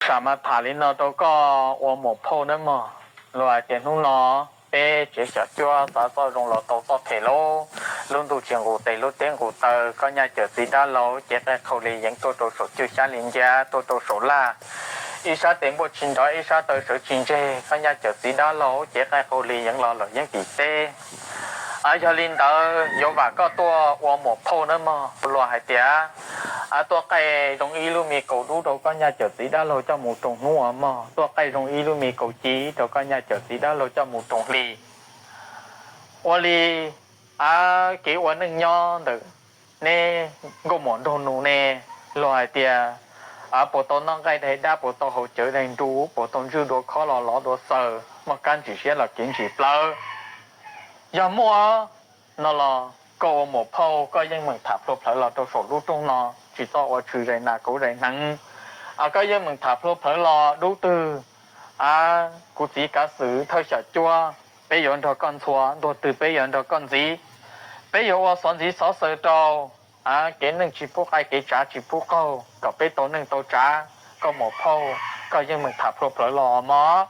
Tsam mas tham li no rau koj ua muam phauj nawb mog. Luag hais tias hnub no peb tsev xyom cuab xav txoj zoo los tau txoj phem lauj. Lub ntuj tsis nqus tes lub teb nqus taw, koj nyaj cawm txiv dab laug cev qaij qhaus li yeev tuaj rau saum cwj xyab li nciab tuaj rau saum laj. Ib sab tes npuaj tsis nrov ib sab taw sawv tsis ntseg, koj nyaj cawm txiv dab laug cev qaij qhaus li yeev los lawm yeeb tim teb. Yog li ntawd yuav vam koj tuaj ua muam phauj nawb mog. Luag hais tias tuaj qaij zoo ib lub me kaus dub rau koj nyaj cawm txiv dab laug coj mus roos hnub ua mog, tuaj qaij zoo ib lub me kaus ci rau koj nyaj cawm txiv dab laug coj mus roos hli. Ua li kev ua neej nyob ntawm neb nkauj muam nraug nus ne, luag hais tias puas tau noj nqaij daig dab, puas tau haus cawv daig nru, puas tau ntswj dua khob los lov dua xaws, muaj kab ntsim siab los kev ntsim plawv. Yog muaj no los koj ua muam phauj koj yeej meem tham plhuav plhawv los rau saum lub rooj no, tsis txhob ua tshwm zais nas kauv zais hneev. Koj yeej meem tham plhuav plhawv los dub twg, kuv txiv kav xwm thawj xyom cuab, peb yuav nrog koj ntxhua, ntuag twg peb yuav nrog koj ntxiv. Peb yuav ua xov ntxiv xov xaws rau, kev neej tsis pub qaij kev tsav tsis pub qaug kom peb tau neej tau tsav. Koj muam phauj koj yeej meem tham plhuav plhawv los mog.